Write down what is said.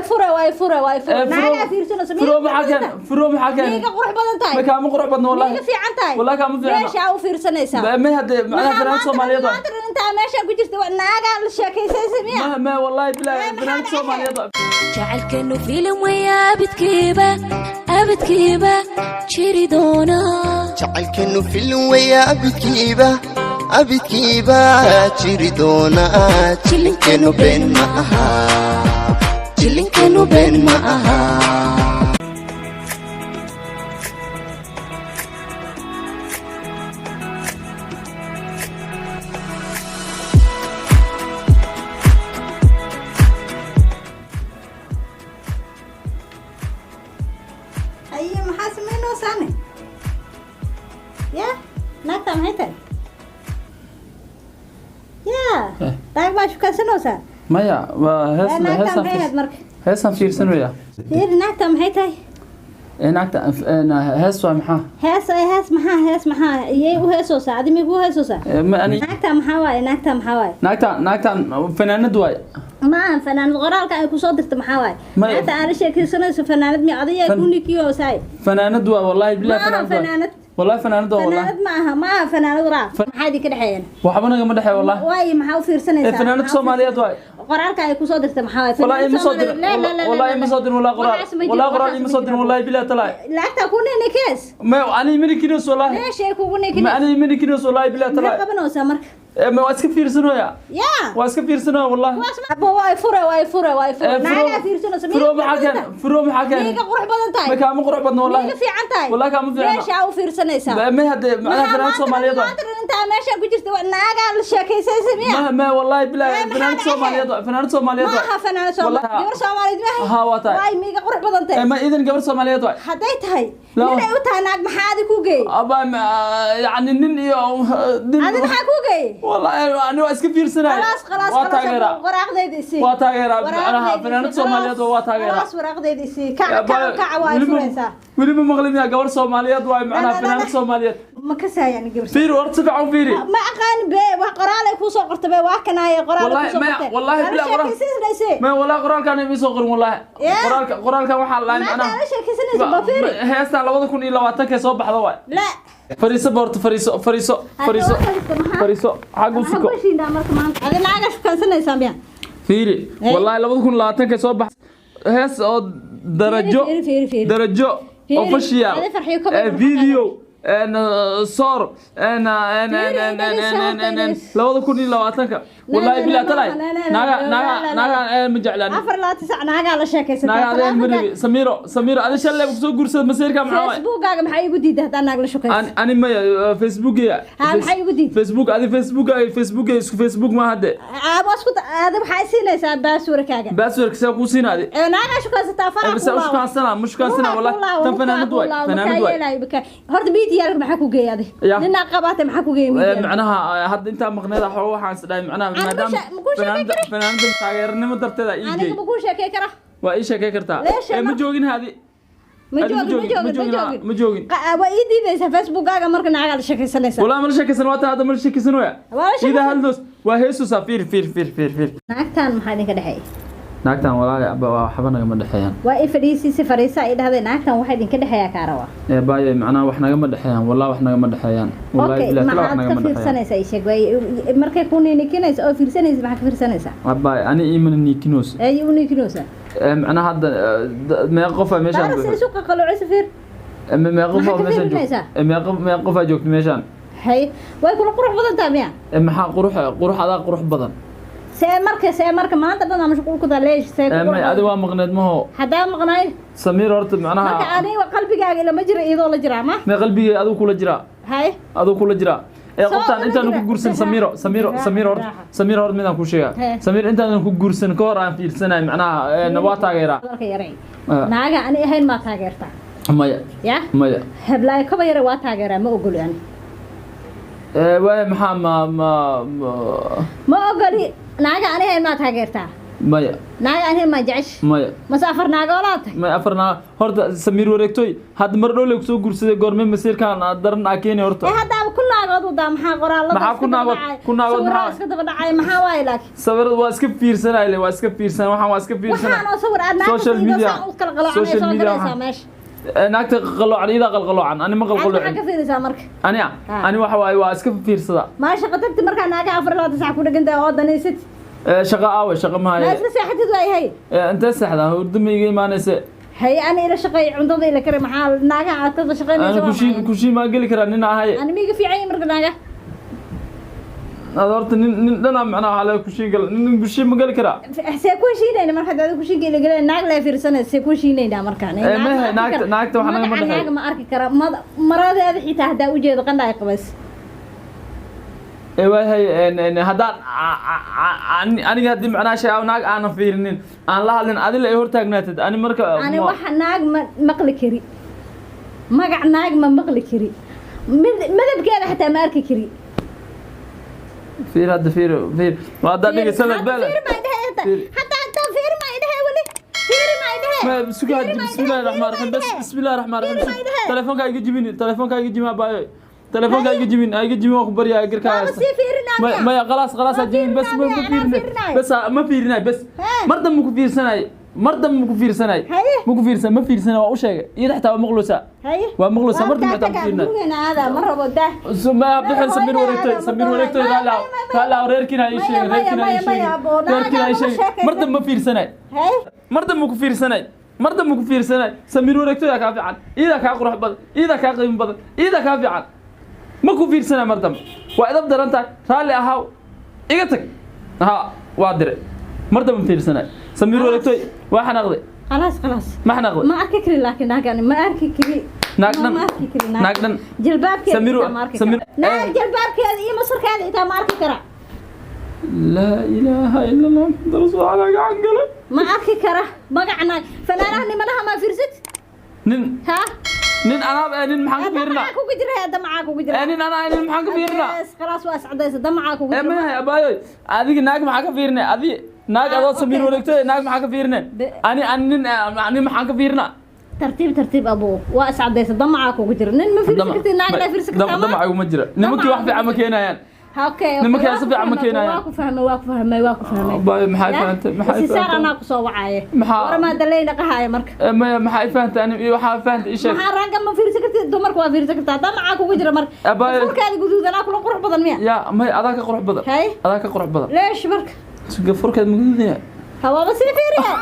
Fure, waa fure, waa fure. Naagaa fiirsanaysa. Furo maxaa keen? Furo maxaa keen? Miiga qurux badan tahay? Ma kaama qurux badno wallahi. Miiga fiican tahay? Wallahi kaama fiicna. Meeshaa u fiirsanaysaa? Ma hadde macnaha fanaanad Soomaaliyeed waa. Maanta dhan intaa meeshaa ku jirta naagaa la sheekaysaysa miya? Ma wallahi billahi maxaa fanaanad dhacay? Soomaaliyeed waa. Jacaylkeenu filim weya, abidkiiba abidkiiba jiri doonaa. Jacaylkeenu filin weya, abidkiiba abidkiiba jiri doonaa. Jilinkeenu been ma aha, jilinkeenu been ma aha. Haye, maxaa samaynaysaane? Ya naagtaa maxay tahay ya? Naag baa shukaansanaysaa? Maya, waa hees. Naagtaa Heesaan maxay ahayd marka? Heesaan fiirsanaya. Fiiri, naagtaa maxay tahay? Naagta hees waa maxaa? Hees, hees maxaa? Hees maxaa? Iyay u heesoosaa? Adi miyay kuu heesoosaa? Ma ani. Naagtaa maxaa waaye? Naagtaa maxaa waaye? Naagtaan fanaanad waay. Ma ahan fanaanad. Qoraalka ay kusoo dirta maxaa waaye? Maya. Naagta aan la sheekaysanayso fanaanad mi adiyaa ku nikiyo saay? Fanaanad waay wallahi billahi. Ma aha fanaanad waay. Fanaanad. Wallahi fanaanad waay wallahi. Fanaanad ma aha, ma aha fanaanad. Raaf, maxaa idinka dhexeeyaan? Waxba nagama dhexeeyo wallahi. Waayo, maxaa u fiirsanaysaa? Fanaanad Maxaa u Soomaaliyeed waay. Qoraalka ay kusoo dirta maxaa waaye? Wallahi ima soo dirin. La, la, la, la, Wallahi la, ima soo dirin wallahi qoraal. Waxaas ma jiro, Wallahi qoraal waxaas ima ma soo dirin jiro. wallahi billahi talaa. Lacagtaa ku ninikees. Ma ani minikinos wallahi. Meeshay kugu Ma nikinees? ani minikinos wallahi billahi Maxaa talaa. qabanaysaa marka? Ma waa iska fiirsanaya. Ya waa iska fiirsanaya wallahi. Abo, waa fure, waa fure, waa fure. Naagaa fiirsanaysa. Furo maxaa keen? Furo maxaa keen? Miiga qurux badan tahay? Ma kaama qurux badno wallahi. Miiga fiican tahay? Wallahi kaama fiicna. Meeshaa u fiirsanaysaa? Ma hadde macnaha maxaa fanaanad maanta Soomaaliyeed waay. maanta dhan intaa meeshaa ku jirta naagaa la sheekaysaysa miya? Ma wallahi billahi maxaa fanaanad dhacay? Soomaaliyeed waay, fanaanad Soomaaliyeed ma waay. aha fanaanad Soomaaliyeed. Wallahi. Gabar Soomaaliyeed ma Ha, waa tahay. Waay, miiga qurux badan tahay? Ma idin gabar Soomaaliyeed waay. Hadday tahay La. nin ay u tahay naag, maxaa adi ku geeyey? Aba yani nin iyo nin. Adi maxaa ku geeyey? Wallahi ani waa iska fiirsanaya. Khalaas, khalaas. Waa Khalaas. taageeraa. Waraaqdayda isii. Waa taageeraa macnaha fanaanad Soomaaliyeed waa taageeraa. Khalaas, waraaqdayda isii. Kac, kac, kac, waa ay furaysaa. Weli ma maqlin miyaa gabar Soomaaliyeed waay macnaha La, la, la, fanaanad la. Soomaaliyeed. Ma kasaayaan gabar? Fiiri horta, si fiican u fiiri. Ma aqaan be wax qoraal ay kusoo qortay be, waa kanaaye qoraal ay Wallahi, kusoo qortay. wallahi bilaa qoraal. Sheekaysanayse. Ma wallahi qoraalkan ima soo qorin wallahi. Yeah. Qoraalkan waxaa la Maanta macnaha la sheekaysanaysa ba fiiri. Heestan 2020 soo baxda waay. La. Fariiso boorto, fariiso, fariiso, fariiso. Hadda waa fariisto, maxaa? Fariiso xag u Maxaa siko. ku heshiinaa marka maanta? Adi naaga shukaansanaysaa miya? Fiiri wallahi 2020 soo bax hees oo darajo. Fiiri, fiiri, fiiri. Darajo Fiiri. official. Adi farxiyo kaba eh, maxaa video en soor en en Fiiri, en en dhegeyso, en horta en dhegeyso. 2020 wallahi la, bilaa la, talay. la, la, la, Naaga la, naaga la, la, naaga ma jeclaan. 24 sac naagaa la sheekaysataa. Naaga adeen Taleefanka- maribi. Samiro, Samiro, adi shalay kusoo guursada masiirka maxaa waay? Facebookkaaga maxaa igu diiday haddaan naag la shukayso? Ani maya Facebookiga. Ha, maxaa igu diiday? Facebook adi Facebook ay Facebook ay isku Facebook ma hadde. Waa isku adi waxaa siinaysaa baasuurkaaga. Passwordka saa kuu siina adi? Ee, naagaa shukaysataa faraha. Bas u shukaansana ma shukaansana wallahi. Tan fanaanad waay, fanaanad waay. Horta miidiyaalka maxaa ku geeyay adi? Ya. Ninaa qabaatay, maxaa ku geeyay miidiyaalka? Macnaha hadda intaa maqneeda xooga waxaan is dhahay macnaha Ani ma maadaama ma kuu sheekay fanaanada kari? Fanaanada taageernimo darteeda ii Aniga geey. ma kuu sheekay kara? Waa ii sheekay kartaa. Leesha Ma joogin hadi. Ma Adi ma joogin, ma joogin, ma joogin, ma joogin, joogin. ma joogin. Waa ii diidaysaa Facebookkaaga marka naagaa la sheekaysanaysaa. Wallahi ma la sheekaysan, waa tan hadda ma la sheekaysan waya. Waa la sheekaysan. Ida haldos waa heesuusaa. Fiir, fiir, fiir, fiir, fiir. Naagtan maxaa idinka dhexeeya? Naagtan walaali abba waa waxba nagama dhexeeyaan. Waa ii fadhiisiisi, fadhiisa ay dhahday. Naagtan waxaa idinka dhexeeya kaa rabaa. Baayo macnaha wax nagama dhexeeyaan wallahi, wax nagama dhexeeyaan wallahi Okay, billahi talaa wax maxaad ka nagama dhexeeyaan. fiirsanaysaa? Ii sheeg waay, markay ku niinikinaysa oo fiirsanaysa, maxaa ka fiirsanaysaa? Abbaay ani iimana niikinos. Ee u niikinaysaa? Macnaha hadda meeqa qof aa meeshaan baara si buuxo? isu qaqalooco fiir. Meeqa qof Maxaa aa ka meeshaan joogto? fiirinaysaa? Meeqa qof aa joogto meeshaan? Hay, way kula qurux badan tahay miya? Maxaa qurux? Qurux adaa qurux badan. See marka maanta dhan aa mashquul ku tahay leesh see ku May qurux adi badan? Waa maqneed maho. Haddaa maqnaay. Samiir horta marka macnaha aniga qalbigaaga ilama jira, iyadoo la jiraa ma may qalbigay adigu kula jiraa. Hay. Adigu kula jiraa Soo qoftaan ula intaan jira. ku guursan. Raaxa. Samiiro, Samiiro, Raaxa, Samiiro horta. raaxa. Samiiro horta midaan ku sheegaa. Hee. Samiir intaanan ku guursan ka hor aan fiirsanay macnaha waa taageeraa. Hadalka yaray. Ah. Naaga ani ahayn maa taageertaa? Maya. Ya. Maya. Heblaayo kaba yare waa taageeraa, ma ogoli ani. Waaya maxaa ma Ma ogoli, naaga ani ahayn maa taageertaa? Maya. Naag aan maa jecesh? Maya. Mase afar naagoolaa tahay? Maya, afar naa horta Samiir wareegtoy hadda mar dhow kusoo guursaday, goorme masiirkan daran aa keeni horta? Ee haddaaba ku naagood wadaa, maxaa qoraalada? Maxaa ku naagood? Ku naagood sawirada maxaa? Iska daba dhacay maxaa waaye laakiin? Sawirada waa iska fiirsanay le, waa iska fiirsan, waxaan waa iska fiirsanay. Waxaan oo sawir aad naagta Social media. saan u kala qaloocanay Social soo media galaysaa waxaan- meesha. Ee, naagta qaloocan iyadaa qalqaloocan, ani ma Aad maxaa qalqaloocin. ka fiirisaa marka? Ani Ah. ani waxa waaye waa iska fiirsadaa. Maa shaqa tagti markaa naagaha 24 saac ku dhegan tahay oo danaysad? Ee, shaqa aawe, shaqa ma Maa haye. isla seexatid waay hay. Ee, intee seexdaa? Hurdo ma iga imaanayse. Hay, ani ila shaqeey, cuntada ila kari, maxaa naagaha aad kada shaqeynaysa? Ani Waa kushiin maxay? Kushiin maa geli karaa, nin ahaye. Ani miiga fiican yahay marka naagaha? Ad horta nin dhanaa macnaha waxaa laga kushiin gal, nin kushiin ma geli karaa? See ku heshiinayna marka hadda adiga kushiinka ila galeen, naag laa fiirsanaysa, see ku heshiinaynaa markaan? Ee, ma naagta wax nagama Magaca dhexeeyo. Naag ma arki kara, maradeeda xitaa haddaa ujeedo qandha ay qabays. Ee, waayahay, haddaan aniga haddii macnaha shay naag aanan fiirinin, aan la hadlin, adila ay hortaagnaatid ani marka Ani waxa naag ma maqli kari, magac naag ma maqli kari, madabkeeda xataa ma arki kari. Fiir hadda, fiir fiir, waa haddaa dhigay sanad bele. Fiir ma idhahe. Fiir. Hataa fiir ma idhahe, weli fiir ma idhahe. ما سكا. بسم الله الرحمن الرحيم، بس بسم الله الرحمن الرحيم. تليفونك iga jibin, telefoonka iga jibin abaayo, telefoonka iga jibin, iga jibin, waan ku baryaa garkaa. Waaba sii fiirinaa miya? Maya, khalaas khalaas, Waa jibin bas, ma fiirinaa miya? fiirinay. Anaa fiirinaayo. Bas ma fiirinay bas. Hee. Mar dambe ku fiirsanay, mar dambe ku fiirsanay. Haye. Ma ku fiirsan, ma fiirsanay, waa u sheegay iyada xitaa waa maqloosaa. Haye. Waa maqloosaa, mar dambe xitaa ma Waa fiirinay. gurigeena aadaa ma rabo dah. Ma bixin Samir wareegtoy, Samir wareegtoy, raala raala, reerkiina ii sheegay, reerkiina ii sheegay, reerkiina ii sheegay, mar dambe ma fiirsanay. Haye. Mar dambe ku fiirsanay, mar dambe ku fiirsanay. Samiir wareegtooda kaa fiican, iidaa kaa qurux badan, iidaa kaa qiimo badan, iidaa kaa fiican, ma ku fiirsanay mar dambe. Waa idab daran tahay, raalli ahaaw, iga tag. Ha, waa dire, mar dambe ma fiirsanay. Samiir wareegtooy waa xanaaqday. Khalaas khalaas. Ma xanaaqday? Ma arki kari laakiin naagani ma arki kari. Naag dhan. Ma arki kari. Naag dhan. Jilbaabkeeda Samiir- xitaa ma arki Samiir- kara naag, jilbaabkeeda iyo masarkeeda xitaa ma arki kara. Laa ilaaha ila Allah, Muxamad rasuul Allah, gacan gale. Ma arki kara magaca naag. Fanaanaha nimanaha ma fiirsad? Nin ha. Nin anaab ee nin maxaan ka fiirinaa? Damacaa kugu jira, hee, damacaa kugu jira. Ee, nin anaa nin maxaan ka fiirinaa? Yes, khalaas, waa iscadaysa, damacaa kugu ee jira. Mayahay abaayoy, adiga naag maxaa ka fiirinay? Adi naag Ah, adoo Samiir okay. wareegtooy naag maxaa ka fiirinay? Ani nin ani maxaan ka fiirinaa? Tartiib tartiib abuu, waa iscadaysa, damacaa kugu jira. Nin ma fiirsan kartid, naag laa fiirsan kartaa ma Damac iguma jira, nimankii wax fiican ma keenayaan. Okay. Nimanka waa si ku fiican ma fahmay, keenayaan. Waa ku fahmay, waa ku fahmay, waa ku fahmay. Abaayo, maxay fahantay? Maxay Sisaar fahantay? anaa kusoo wacaaye. Maxaa- Waramaa dalay dhaqahaaya marka. Ee, maya, maxay fahantay? Ani waxaa fahantay ii sheeg. Maxaa ragga ma fiirsan kartid, dumarka waa fiirsan kartaa, damacaa kugu jira marka. Abaayo. Furkaada guduudanaa kula qurux badan miya? Ya maya, adaa ka qurux badan. Hay. Adaa ka qurux badan. Leesh marka? Gafurkeed ma guduudaya? Hawaaba sii fiiriya.